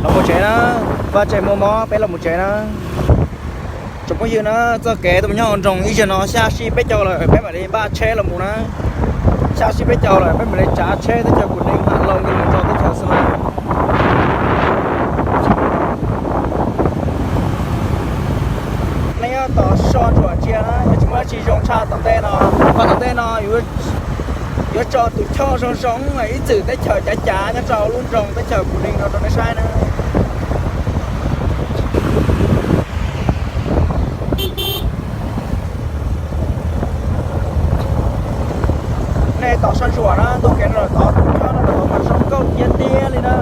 Los mus tsev na, vaj tsev muaj mob, peb los mus tsev na. Tsoom phooj ywg na, txoj kev tuaj mus nyob hauv nroog ib zaug no xya sij peb caug lawm, peb mam li npaj tsheb los mus na. Xya sij peb caug lawm, peb mam li tsav tsheb teb chaws Kuv Neeg mam los mus rau teb chaws Xas Las. Nej nyob tom soj ntsuam ntsia na, yuav tsis muaj dab tsi zoo tshaj tom ntej no. Qhov tom ntej no yuav tso tus choj zoo zoo ib txwm teb chaws cav cav nyob rau lub nroog teb chaws Kuv Neeg no rau nej saib na. Nej tom soj ntsuam na, txoj kev no los tod tus choj no los tod mas zoo nkauj tiag tiag li na.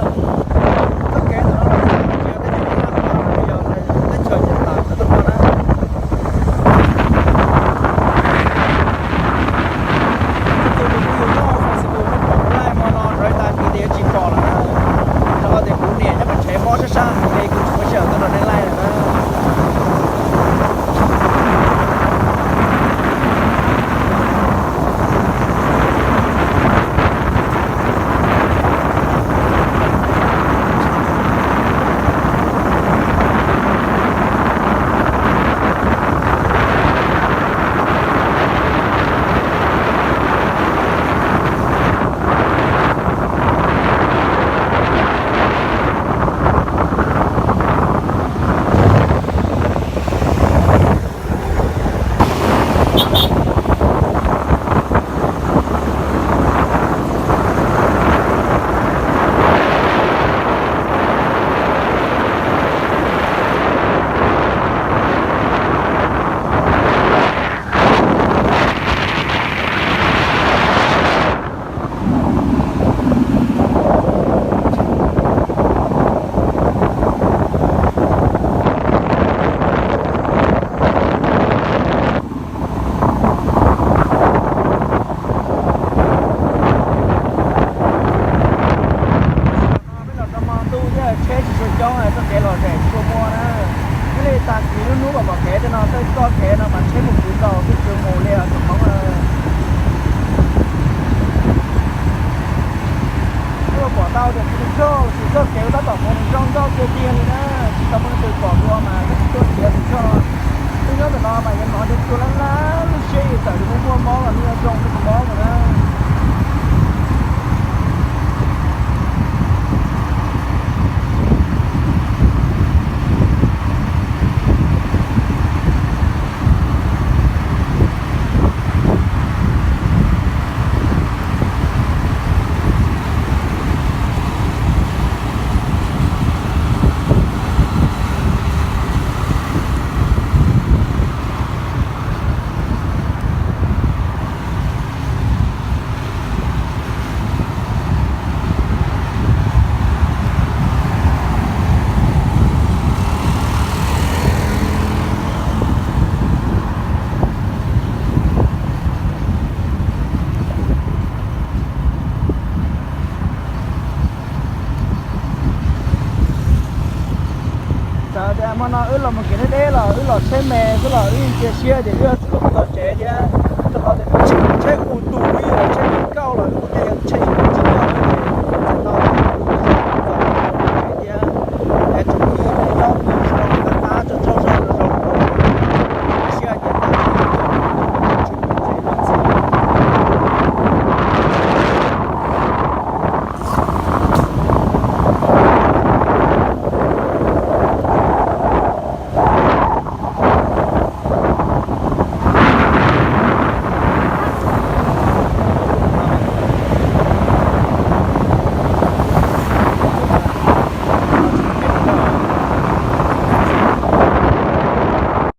Txoj kev ntawm no los tsis yog teb chaws Nyab Laj no, yog teb chaws Nyij Pooj no na. Tus tus tus yus nyob hauv Facebook nej pom kuv laij hmo no rau ib tag kis ces yuav tsis pom lawm na. Rau qhov tias kuv niam nyob pem tsev mob sab sab heev li, kuv tsis muaj sij hawm tuaj nrog nej laij lawm na. Peb los tau hmo ntuj thiab tsheb tsis tshua coob, txoj kev los zem tsis tshua muaj na. Thiaj li tag kis lub hnub pom kev tej no tej txoj kev no mas tsheb mus puv nkaus twb tsis mus li os tsoom Hmoob. Kuv los pom tau tias kuv tus choj los sis txoj kev ua tab tom mus nws zoo nkauj tiag tiag li na. Tsis tau muaj leej twg pom dua mas koj tsis tuaj nrhiav tus choj no. Twb nyob ntawm no mas yuav hnov cov cua lab lab lub siab, txawm tias muaj muaj mob los nej yuav zoo rau tus mob mus na. Txawm tias hmo no wb los mus kev deb deb los wb los tsheb me xwb los wb yeej cia siab tias wb yuav txog tsev thiab, rau qhov tias wb tsheb mus tsheb hu tus ib yam tsheb nkauj los